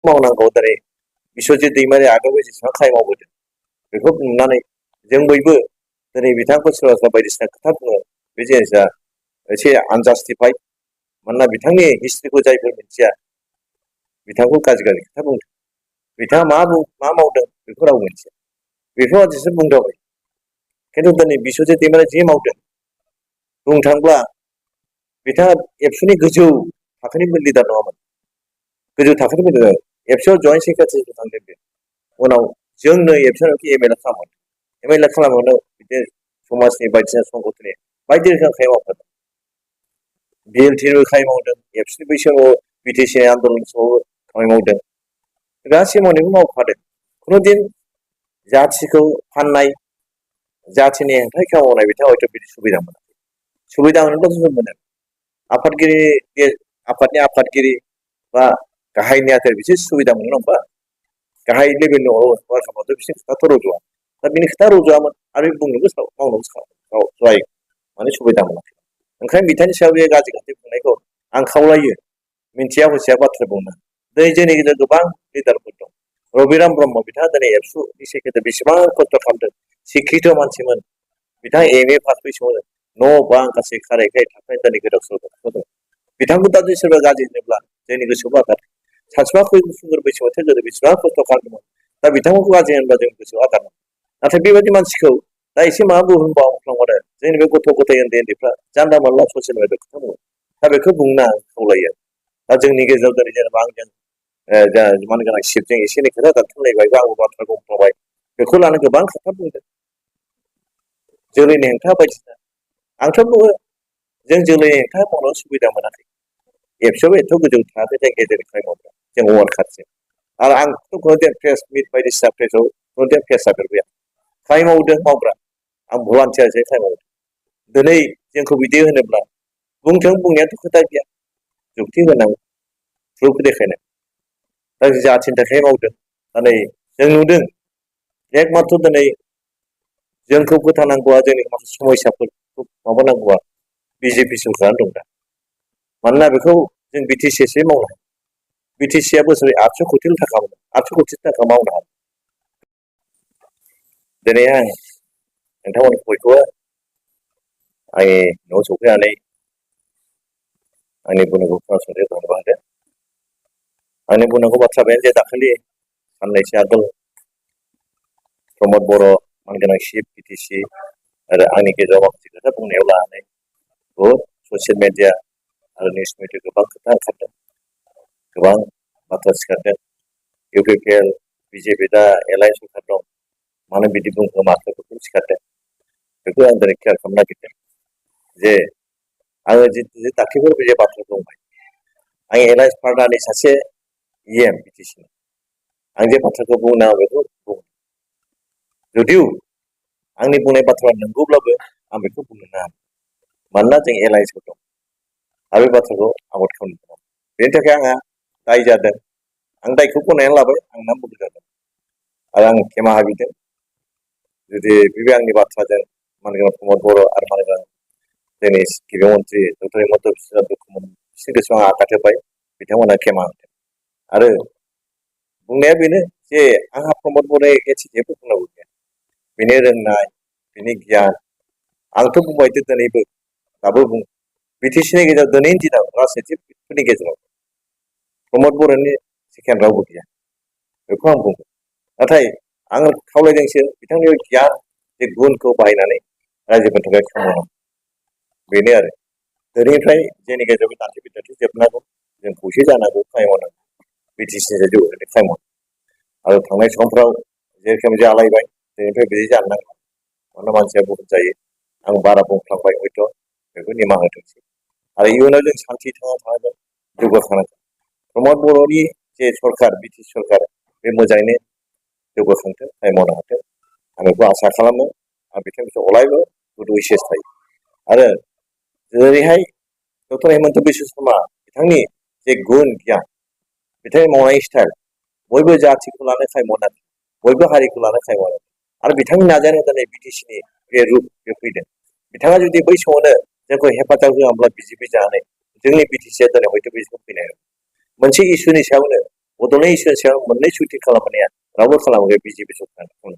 मावनांगौ दिनै बिस्वजित दैमारि आगोलबो जेसेबां खामानि मावबोदों बेखौ नुनानै जों बयबो दिनै बिथांखौ सोरबा सोरबा बायदिसिना खोथा बुङो बे जिनिसा एसे आनजास्टिफाइड मानोना बिथांनि हिस्ट्रिखौ जायफोर मिथिया बिथांखौ गाज्रि गाज्रि खोथा बुंदों बिथाङा मा मावदों बेखौ रावबो मिथिया बेफोरबादिसो बुंदावबाय खिन्थु दिनै बिस्वजित दैमारिया जि मावदों बुंनो थाङोब्ला बिथाङा एबसुनि गोजौ थाखोनि लिडार नङामोन गोजौ थाखोनि लिडार एबसुआव जयेन्ट सेक्रेटारि थांदों बे उनाव जोंनो एबसुआव एमएलए खालामो एमएलए खालामनो बिदिनो समाजनि बायदिसिना संगठननि बायदि रोखोम खामानि मावफादों बिएलटिनिबो खामानि मावदों एबसुनि बै समाव बिटिसि आन्दलन समावबो खामानि मावदों गासै मावनायखौ मावफादों खुनुदिन जाथिखौ फाननाय जाथिनि हेंथायै खामानि मावनाय बिथाङा हयथ' बिदि सुबिदा मोनाखै सुबिदा मोनोब्ला जों मोनो आफादनि आफादगिरि बा गाहाय नेहाथारि बिसोर सुबिदा मोनो नङा होमबा गाहाय लेभेलनि वार्कआवथ' बिसोर खोथाथ' रज'आ दा बिनि खोथा रज'आमोन आरो बुंनोबो मावनोबो जायो माने सुबिदा मोनाखै ओंखायनो बिथांनि सायाव बे गाज्रि गाज्रि बुंनायखौ आं खावलायो मिन्थिया हसिया बाथ्रा बुंनो दिनै जोंनि गेजेराव गोबां लिडारफोर दं रबिराम ब्रह्म बिथाङा दिनै एबसुनि सेक्रेटारि बेसेबां खस्थ' खालामदों शिक्षित मानसिमोन बिथाङा एमए पास बैसोआवनो न' बां गासै खारै थाखाय दिनै गोदाव सोराव बिथांखौ दा सोरबा गाज्रि होनोब्ला जोंनि गोसोआव आघात सानसुमा सुंदर बैसोआव गोदो बेसेबां खस्थ' खालामदोंमोन दा बिथांमोनखौ गाज्रि होनोब्ला जोंनि गोसोआव आघात नाथाय बेबायदि मानसिखौ दा एसे मा बुंबावफ्लांबानो जोंनि बे गथ' गथाय उन्दैफ्रा जानला मोनला ससियेल मिडियायाव खोथा बुङो दा बेखौ बुंनो आं खावलायो दा जोंनि गेजेराव दिनै जेनेबा आंजों मान गोनां शिबजों एसे एनै खोथा दान्थुलायबायबा आंबो बाथ्रा बुंफ्लांबाय बेखौ लानो गोबां खोथा बुंदों जोलैनि हेंथा बायदिसिना आंथ' बुङो जों जोलैनि हेंथा मावनो सुबिदा मोनाखै एबसुआव एथ' गोजौ थाखो जों गेजेरनिफ्राय मावग्रा जों वार्कारसो आरो आंथ' खुनुदिन प्रेस मिट बायदिसिना प्रेसआव खुनुदिन फेस जाफेरबाय खामानि मावदों मावग्रा आं भलान्टियारसो खामानि मावदों दिनै जोंखौ बिदि होनोब्ला बुंथों बुंनायाथ' खोथा गैया जुक्ति होनांगौ प्रुफ देखायनांगौ दा जाथिनि थाखाय मावदों दिनै जों नुदों एकमात्र दिनै जोंखौ फोथांनांगौआ जोंनि माखासे समयसाफोरखौ माबानांगौआ बिजेपि सरकारानो दं दा मानोना बेखौ जों बिटिसिसो मावनो हायो बिटिसिआ बोसोरै 800 कोटि थाखा मोनो 800 कोटि थाखा मावनो हायो दिनै आं नोंथांमोन बयखौबो आंनि न'आव सफैनानै आंनि बुंनांगौ खोनासंनो धन्यबाद होदों आंनि बुंनांगौ बाथ्रा बेनो जे दाखालि साननैसो आगोल प्रमद बर' मानगोनां चिफ बिटिसि आरो आंनि गेजेराव माखासे खोथा बुंनायाव लानानै बहुद ससियेल मिडिया आरो निउस मिडिया गोबां खोथा ओंखारदों गोबां बाथ्रा सिखारदों इउपिपिएल बिजेपि दा एलायन्स सरकार दं मानो बिदि बुंखो माखो बेखौ सिखारदों बेखौ आं दिनै क्लियार खालामनो नागिरदों जे आङो जे दाख्लैफोर बे बाथ्रा बुंबाय आं एलायन्स पार्टनारनि सासे इएम बिटिसि आं जे बाथ्राखौ बुंनो बेखौ बुङो जुदिउ आंनि बुंनाय बाथ्रा नंगौब्लाबो आं बेखौ बुंनो नाङा मानोना जों एलायन्सआव दं आरो बे बाथ्राखौ आबाद खालामनो बेनि थाखाय आंहा दाय जादों आं दायखौ गनायनानै लाबाय आं नाम बुंनाय जादों आरो आं खेमा हाबिदों जुदि बे आंनि बाथ्राजों मानगोनां प्रमद बर' आरो मानगोनां जोंनि गिबि मन्थ्रि डक्टर हिमन्त बिश्व शर्मा बिसोरनि गोसोआव आं आघात होबाय बिथांमोना खेमा होदों आरो बुंनाया बेनो जे आंहा प्रमद बर'नि एगेन्स्ट जेबो बुंनांगौ गैया बेनि रोंनाय बेनि गियान आंथ' बुंबाय दिनैबो दाबो बुं बिटिसिनि गेजेराव दिनैनि दिनाव राजनितिकफोरनि गेजेराव प्रमद बर'नि सेकेन्ड रावबो गैया बेखौ आं बुङो नाथाय आं खावलायदोंसो बिथांनि गियान जे गुनखौ बाहायनानै रायजोफोरनि थाखाय खामानि बेनो आरो दिनैनिफ्राय जोंनि गेजेराव दान्थे बिदान्थे जोबनांगौ जों खौसे जानांगौ खामानि मावनांगौ बिटिसिनि जौगानायनि खामानि मावनांगौ आरो थांनाय समफ्राव जेरोखोम जालायबाय दिनैनिफ्राय बिदि जानो नांगौ मानोना मानसिया बहुत जायो आं बारा बुंफ्लांबाय हयथ' बेखौ निमाहा होथोंसै आरो इयुनाव जों सान्थि थांना थानांगोन जौगाखांनांगोन प्रमद बर'नि जे सरकार बिटिसि सरकार बे मोजाङैनो जौगाखांथों खामानि मावनो हाथों आं बेखौ आसा खालामो आं बिथांखौ अरायबो गुड उइसेस थायो आरो जेरैहाय डक्टर हिमन्त बिश्व शर्मा बिथांनि जे गुन गियान बिथांनि मावनाय स्टाइल बयबो जाथिखौ लानो खामानि मावनांगौ बयबो हारिखौ लानो खामानि मावनांगौ आरो बिथांनि नाजानायाव दिनै बिटिसिनि बे रुप बे फैदों बिथाङा जुदि बै समावनो जोंखौ हेफाजाब होआब्ला बिजेपि जानानै जोंनि बिटिसिया दिनै हयथ' बे सम फैनाय मोनसे इसुनि सायावनो बड'लेण्ड इस्युनि सायाव मोननै सुक्ति खालामनाया रावबो खालामाखै बिजेपि सरखारा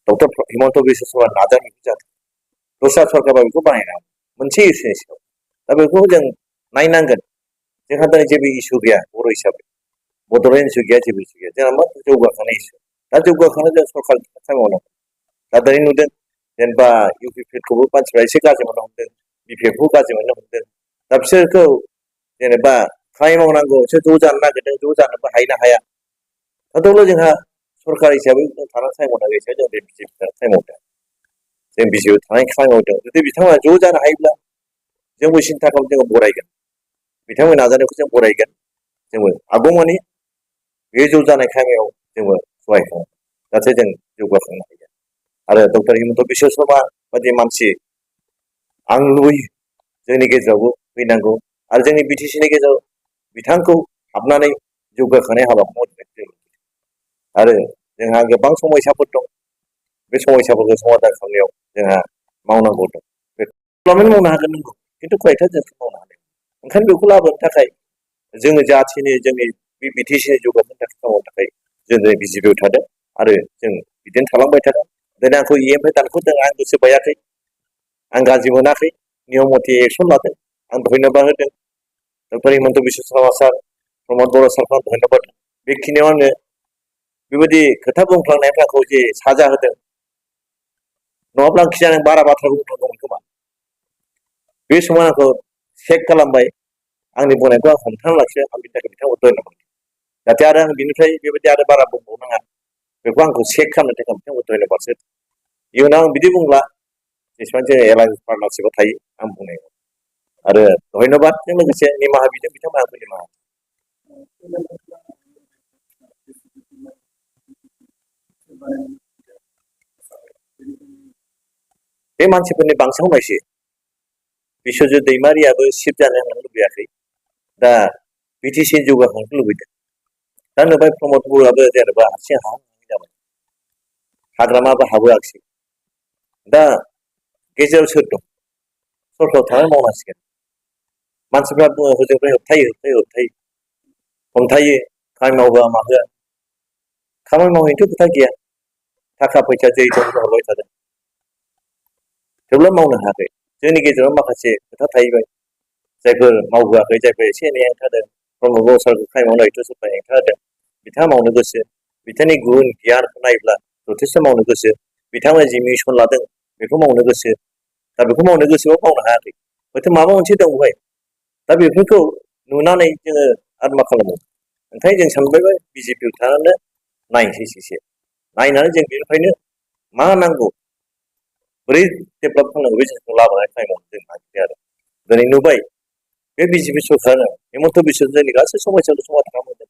डक्टर हिमन्त बिश्व शर्मा नाजानायनि जादों दस्रा सरखारा बेखौ बानायना मोनसे इस्युनि सायाव दा बेखौ जों नायनांगोन जोंहा दिनै जेबो इस्यु गैया बर' हिसाबै बड'लेण्ड इस्यु गैया जेबो इस्यु गैया जोंहा मा जौगाखानाय इस्यु दा जौगाखानाय जों सरखार खामानि मावनांगौ दा दिनै नुदों जेनेबा इउपिपिएलखौबो मानसिफ्रा एसे गाज्रि मोननो हमदों बिपिएफखौ गाज्रि मोननो हमदों दा बिसोरखौ जेनेबा खामानि मावनांगौ बिसोर ज' जानो नागिरदों ज' जानोबो हायो हाया थेवब्लाबो जोंहा सरकार हिसाबै जों थानानै खामानि मावनांगौ हिसाबै जों बे बिजेपि खामानि मावदों जों बिजेपि थानानै खामानि मावदों जुदि बिथांमोना ज' जानो हायोब्ला जोंबो सिन्था खालाम जोङो बरायगोन बिथांमोननि नाजानायखौ जों बरायगोन जोंबो आबुङै बे ज' जानाय खामानियाव जोंबो सहाय खालामो जाहाथे जों जौगाखांनो हायो आरो डक्टर हिमन्त बिश्व शर्मा बायदि मानसि आं लुबैयो जोंनि गेजेरावबो फैनांगौ आरो जोंनि बिटिसिनि गेजेराव बिथांखौ हाबनानै जौगाखांनाय हाबाखौ मावदों आरो जोंहा गोबां समयसाफोर दं बे समयसाफोरखौ समाधान खालामनायाव जोंहा मावनांगौ दं बेखौ मावनो हागोन नंगौ खिन्थु खयथा जों मावनो हानाय ओंखायनो बेखौ लाबोनो थाखाय जोङो जाथिनि जोंनि बे बिटिसिनि जौगाखांनो थाखाय खालामनो थाखाय जों दिनै बिजेपिआव थादों आरो जों बिदिनो थालांबाय थागोन दिनै आंखौ इएमनिफ्राय दानख'दों आं गोसो बायाखै आं गाज्रि मोनाखै नियम मथे एक्सन लादों आं धन्यबाद होदों डक्टर हिमन्त बिश्व शर्मा सार प्रमद बर' सारखौ आं धन्यबाद बेखिनियाव आङो बेबायदि खोथा बुंफ्लांनायफ्रा आंखौ जे साजा होदों नङाब्ला आं खिजानो बारा बाथ्रा बुंफ्लांगौमोन खोमा बे समाव आंखौ चेक खालामबाय आंनि बुंनायखौ आं हमथाना लाखिबाय आं बिनि थाखाय बिथांखौ धन्यबाद जाहाथे आरो आं बिनिफ्राय बेबायदि आरो बारा बुंबावनाङा बेखौ आंखौ चेक खालामनो थाखाय बिथांखौ धन्यबादसो इयुनाव आं बिदि बुंला जेसेबां जों एलायन्स पार्टनारशिपआव थायो आं बुंनाय आरो धन्यबादजों लोगोसे निमाहा बिदों बिथांमोना आंखौ निमाहा बे मानसिफोरनि बांसिन नायसै बिश्वजित दैमारियाबो सिफ जानो होननानै लुबैयाखै दा बिटिसि जौगाखांनो लुबैदों दा नुबाय प्रमद बर'आबो जेनेबा हारसिं जाबाय हाग्रामाबो हाबोआखिसै दा गेजेराव सोर दं सरखाराव थानानै मावनांसिगोन मानसिफ्रा बुङो हजोंनिफ्राय होबथायो हमथायो खामानि मावहोआ माहोआ खामानि मावनायनिथ' खोथा गैया थाखा फैसा जै दं हरबाय थादों थेवब्लाबो मावनो हायाखै जोंनि गेजेराव माखासे खोथा थाहैबाय जायफोर मावहोआखै जायफोर एसे एनै हेंथादों प्रमद बर' सारखौ खामानि मावनायथ' सोरबा हेंथा होदों बिथाङा मावनो गोसो बिथांनि गुन गियानखौ नायोब्ला जथेस्थ' मावनो गोसो बिथांमोना जि मिसन लादों बेखौ मावनो गोसो दा बेखौ मावनो गोसोबाबो मावनो हायाखै हयथ' माबा मोनसे दं बेवहाय दा बेफोरखौ नुनानै जोङो आरो मा खालामो ओंखायनो जों सानबाय बिजेपिआव थानानै नायनोसै एसे नायनानै जों बेनिफ्रायनो मा नांगौ बोरै डेभेलप खालामनांगौ बे जिनिसखौ लाबोनानै टाइमाव जों नागिरदों आरो दिनै नुबाय बे बिजेपि सरखारा हिमन्त बिश्व जोंनि गासै समयसाखौ समाधान खालामदों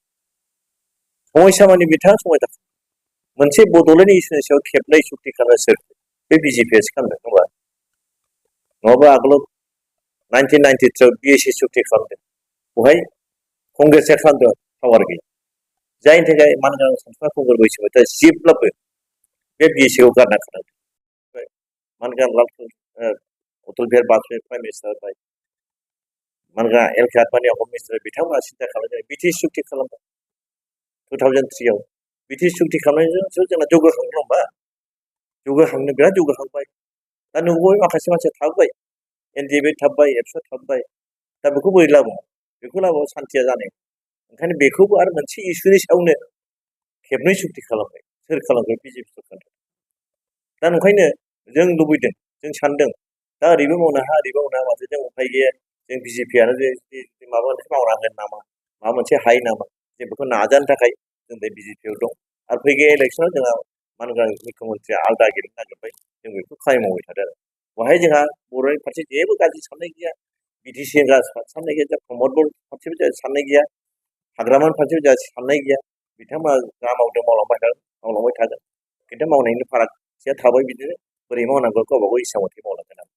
समयसा माने बिथाङा समाधान मोनसे बड'लेण्ड इस्युनि सायाव खेबनै सुक्ति खालामनो सोर बे बिजेपिआसो खालामदों नङाबा आगोलाव 1993 बिएसि सुक्ति खालामदों बेवहाय कंग्रेसआ खालामदों पावार गैया जायनि थाखाय मानगोनां सानफ्रा कंग्रेस बैसोबो जेब्लाबो बे बिएससिखौ गारना खालामदों मानगोनां अटल बिहारि वाजपेयी प्राइम मिनिस्टार जाबाय मानगोनां एल.के. आडवाणी हम मिनिस्टार बिथांमोना सिन्था खालामदों बिटिसि सुक्ति खालामदों 2003 आव बिटिसि सुक्ति खालामनायजोंसो जोंना जौगाखांदों होमबा जौगाखांनो बिराद जौगाखांबाय दा नुबाय माखासे मानसिया थाबोबाय एनडिएफबि थाबबाय एबसु थाबबाय दा बेखौ बोरै लाबोनो बेखौ लाबोबा सान्थिया जानाय ओंखायनो बेखौबो आरो मोनसे इस्युनि सायावनो खेबनै सुक्ति खालामबाय सोर खालामबाय बिजेपि सरखार दा ओंखायनो जों लुबैदों जों सानदों दा ओरैबो मावनो हाया ओरैबो मावनो हाया माथो जों उफाय गैया जों बिजेपिआनो माबा मोनसे मावनो हागोन नामा माबा मोनसे हायो नामा जों बेखौ नाजानो थाखाय जों दा बिजेपिआव दं आरो फैगौ इलेक्सनाव जोंहा मानगोनां मुख्यमन्त्रिया आलादा गेलेनो नागिरबाय जों बेखौ खामानि मावबाय थादों आरो बेवहाय जोंहा बर'नि फारसे जेबो गाज्रि साननाय गैया बिटिसि साननाय गैया प्रमद बर' फारसेबो जोंहा साननाय गैया हाग्रामानि फारसेबो जोंहा साननाय गैया बिथांमोना जा मावदों मावलांबाय थागोन खिन्थु मावनायनि फारागथिया थाबाय बिदिनो बोरै मावनांगौ गावबा गाव इस्सा मथे मावलांगोन